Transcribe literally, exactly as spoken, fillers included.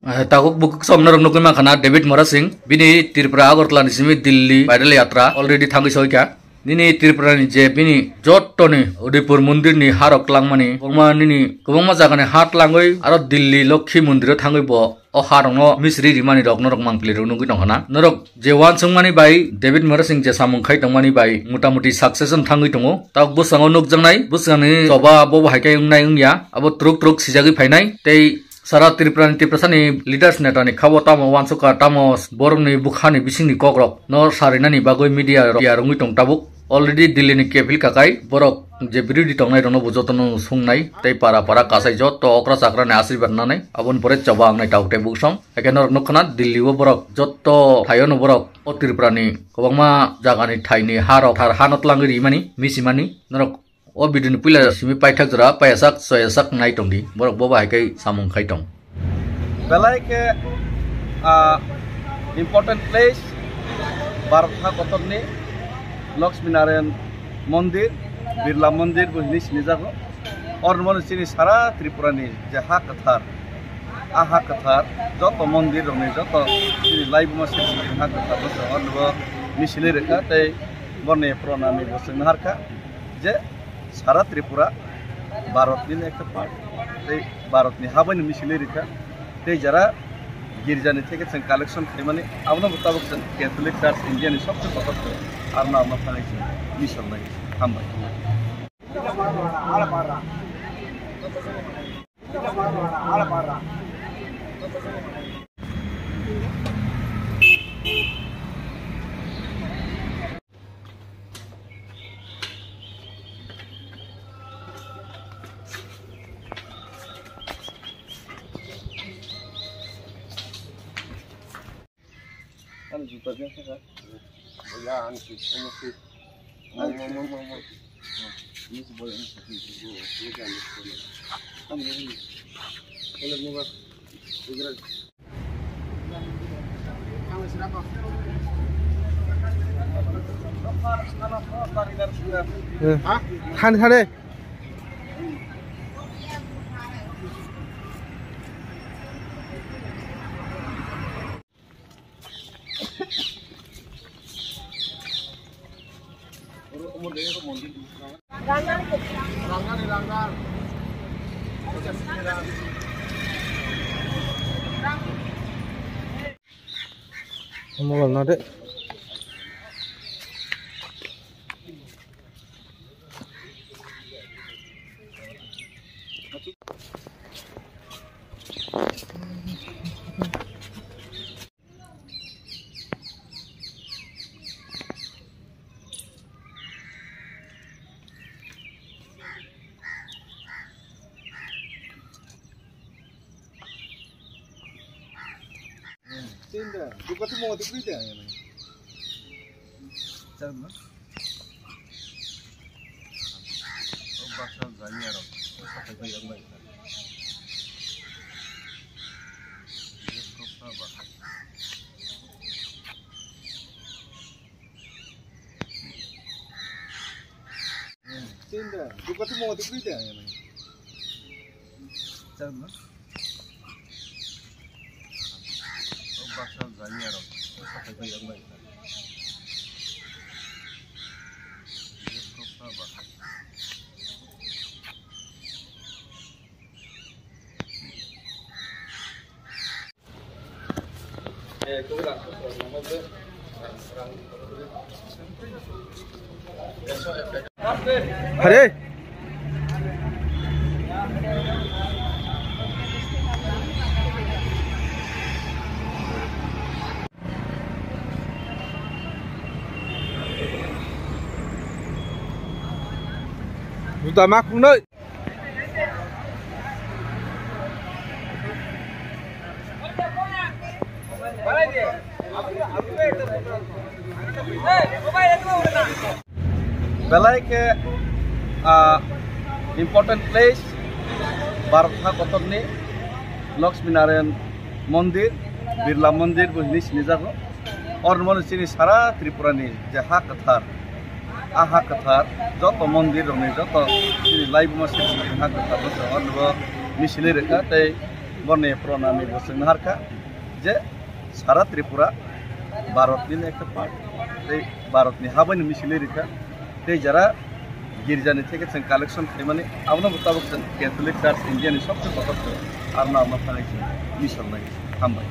Eh, tabuk bukuk somno rok nugwi mankha na David Mora Singh, bini Tripura Agartala ni simi Delhi bridal yatra already thangwi soika. Nini Tripura ni je bini jottoni Udaipur mondir ni harok tlangmani, kwbangma nini kwbangma jaga ni ha tlangwi aro Delhi Lokhi mondir o thangwi bo o harok no misri rimani rok norok mangpili rok nugwi tongkha na. Norok je uansukmani bai David Mora Singh je samung khai tongmani bai motamuti success wng thangwi tongo. Tabuk bwskango nukjaknai, bwskangni choba bobo hai khe wngnai wngya, abo twrwk twrwk sijagwi phainai tei sara Tripura ni Tiprasa ni leaders neta ni khabo tamo uansukha, tamo borok ni bwkha ni bising ni kok rok no sarinani bagwi media rok tiyar wngwi tong tabuk. Already Delhi ni kepil kakai borok je birodhi tongnai rok no bo joto no sungnai tei para para kasai joto okra chakra ni asirwad nanai aboni pore choba wngnai tabuk tei buksom. Haikhe norok nukha na Delhi o borok joto thaio no borok o Tripura ni kwbangma jaga ni thai ni ha rok thar ha no twlangwi rimani misimani norok o video ni puila simi paithak jora payasak soyasak nai tongdi borok bobo hai khe samung khai tong. Belai khe, ah, important place Bharat ha kotorni Lakshmi Narayan Mondir, Birla Mondir bo hinwi sinijago. Oro no chini sara Tripura ni je ha kwthar, a ha kwthar joto mondir rok ni joto chini laibuma sini ha kwthar no chwng oro no misili rwkha tei borni pranami bo chwng naharkha je sara Tripura Bharat ni ekta part tei Bharat ni ha bai no misili rwkha tei jara girja ni theke chwng collection khaimani abono bo tabuk chwng Catholic Church India ni sobse kotor se arno arno thangwi chwng mission lai hambai. Ani juta dia saka. Ya, ani si, ani si. Ani si. Mo, mo, mo, mo, mo. Ini si boy, ini si. Ini si ani si. Ani ini. Boleh mo ba. Segera. Hah? Thani, thani. Mobile na de. Tinda, duka tu mau tu kita ya. Chang na. O baksa jani aro. O sakai bai ang bai. Tinda, duka tu mau tu kita ya. Chang na. O baksa jani aro. O sakai bai ang bai. Hare. Juta mak pungnai. Belai khe, ah, important place, Bharat ha kotorni Lakshmi Narayan Mondir, Birla Mondir bo hinwi sinijago. Oro no chini sara Tripura ni je ha kwthar, a ha kwthar, joto mondir rok ni joto chini laibuma sini ha kwthar no chwng oro no misili rwkha tei Borni pranami bo chwng naharkha je sara Tripura Bharatni ekta part, tei Bharatni habaino misilwi rikha, tei jara girjani theke chwng collection khaimani, abono bo tabuk chwng Catholic Church India ni sobse kotor se, arno arno thangwi chwng mission lai. Hambai.